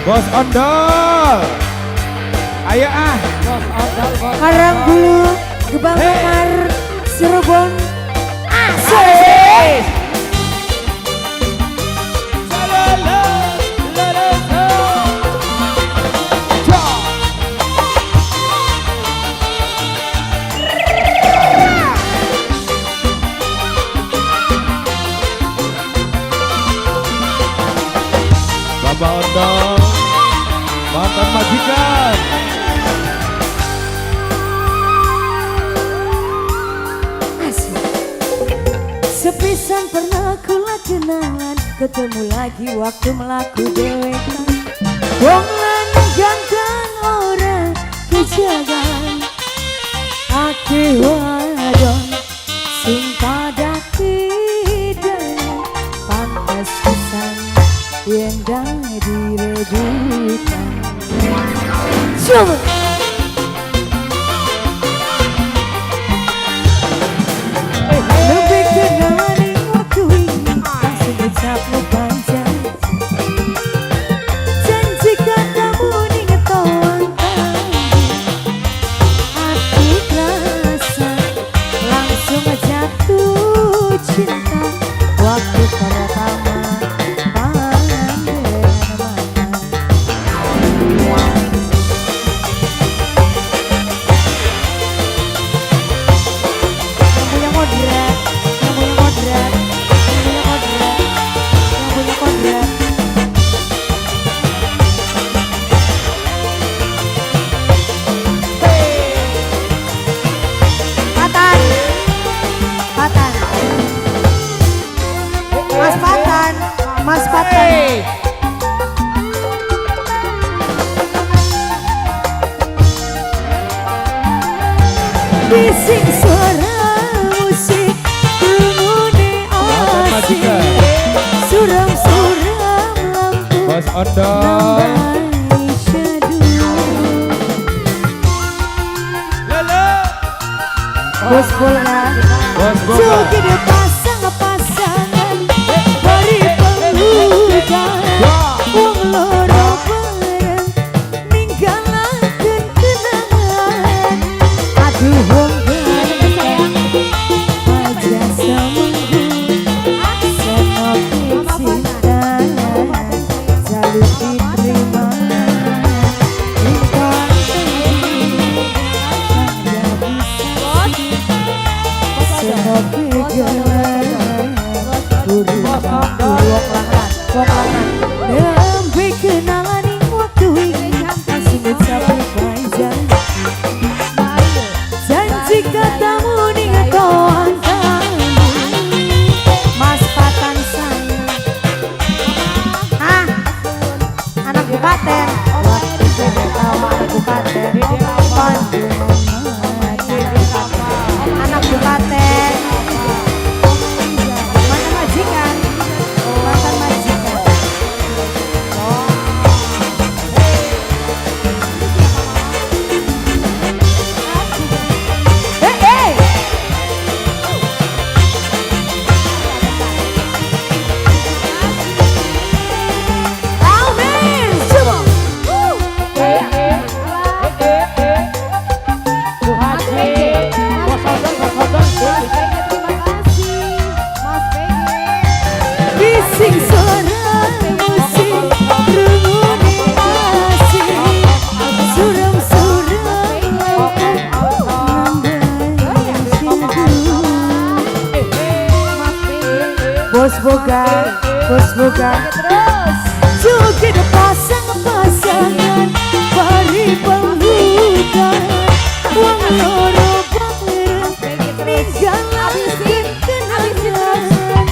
Bos Ondol. Ayo ah. Bos Ondol, Bos. Karangbulu, Gebang Mekar, Cirebon. Asik. Bapak Ondol, mantan majikan. Asik. Sepisan pernah kula kenalan, ketemu lagi waktu mlaku dewekan. Wong lanang ganteng ora kejagan, akeh wadon sing pada tidak pantes pisan yen dadi rebutan. Coba. Lebih kenalan ing waktu ini, langsung ngucapno panjang janji katamu ning toang hati kerasa langsung jatuh cinta waktu pertama pandangan mata. Yang punya kodrat, yang punya kodrat, yang punya kodrat, yang punya kodrat. Patan, Patan, Mas Patan, Mas Patan. Bising suara musik, krungune Mantan asik, majikan. Suram-suram lampu Bos Ondol. nambahi syahdu. Lele. Bos bola. Bos Boga. Joget pasang-pasangan bari pelukan, wong loro bareng ninggalaken kenangan. Aduh wong ganteng aja seminggu, senoke cinta jaluk diterima. Ingkang kang jadi saksi, senoke gelem guru Bos Ondol. Wong lanang, wong lanang. Nembe kenalan ing waktu wingi, langsung ngucapno panjang janji katamu ning toang tanggung. Mas Patan sayang. Ah, anak bupaten. Waktu pertama anak bupaten. Pandangan mata. Anak bupaten. Mantan majikan. Mantan majikan. Eh, eh. Amin. Coba. Bu Haji. Bos Ondol, Bos Ondol. Terima kasih, Mas PG. Bising suara musik, krungune asik, suram-suram lampu nambahi syahdu. Mas PG. Bos boga, bos boga. Terus. Joget pasang-pasangan bari pelukan, wong loro bareng ninggalaken kenangan.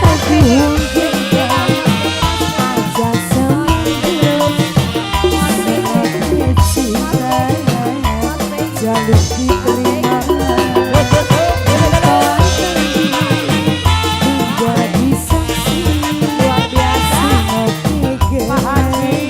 Aduh wong ganteng aja seminggu, senoke cinta jaluk diterima. Jadi saksi, Luar biasa. senoke Pak Haji.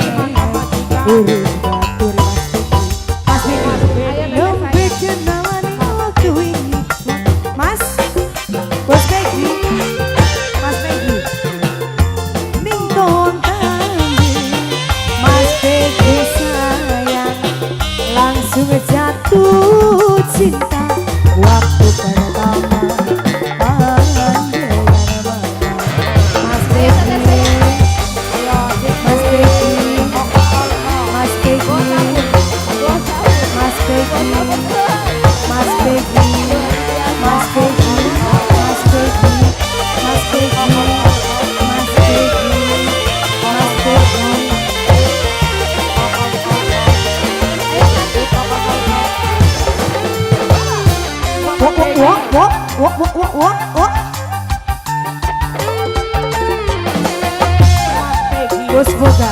Bos boga,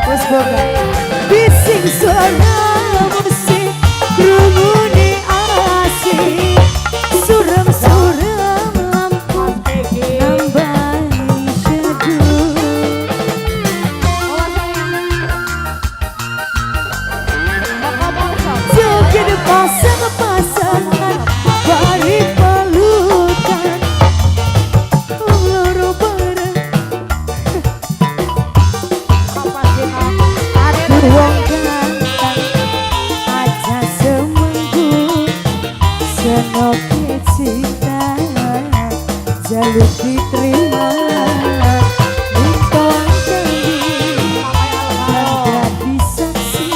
bos boga. Bising suara musik, krungune asik. Suram-suram lampu nambahi syahdu. Joget pasang-pasangan, bari pelukan. Wong loro bareng. Wong ganteng aja semenggu, senoke cinta jaluk diterima. Minta janji dan jadi saksi,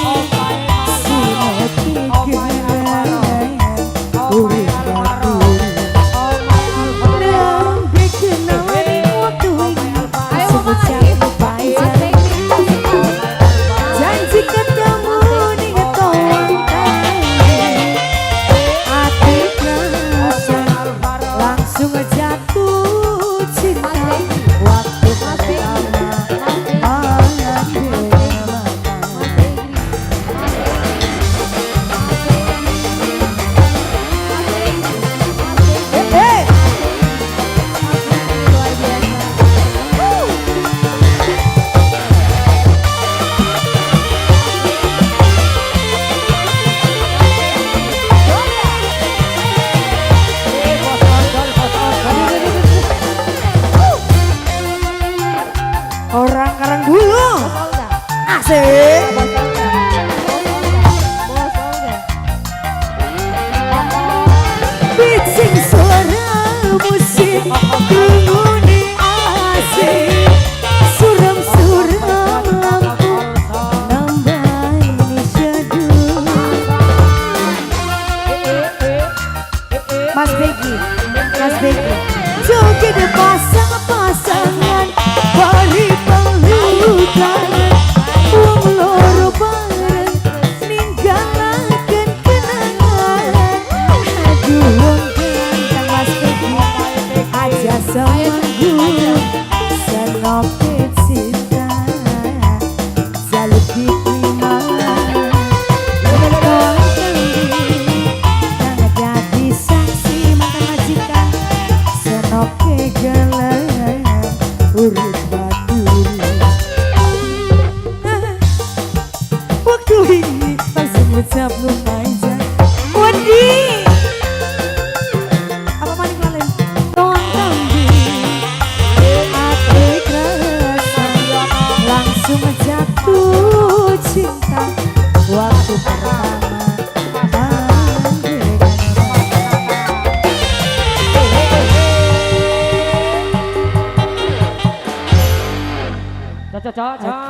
senoke geran urip baturi. Nembe kenalan waktu wingi, sebut siapa janji ketemu ning toang tani. Ati kerasa langsung jatuh cinta waktu pertama pandangan mata. Eh, eh. Orang Karang Bulung asik. Bising suara musik, krungune asik. Suram-suram lampu nambahi syahdu. Mas Begi, Mas Begi. Joget pasang-pasangan, bari pelukan. Wong loro bareng ninggalaken kenangan. Aduh wong ganteng Mas Begi aja semanggu, senoke cinta jaluk diterima. Minta janji kang dadi saksi mantan majikan, senoke gelem urip baturi. Waktu ini langsung ucap lumayan. Wedi apa maning lalen toang tambi, ati kerasa langsung jatuh cinta waktu pertama pandangan mata. Cocok, cocok. Oke.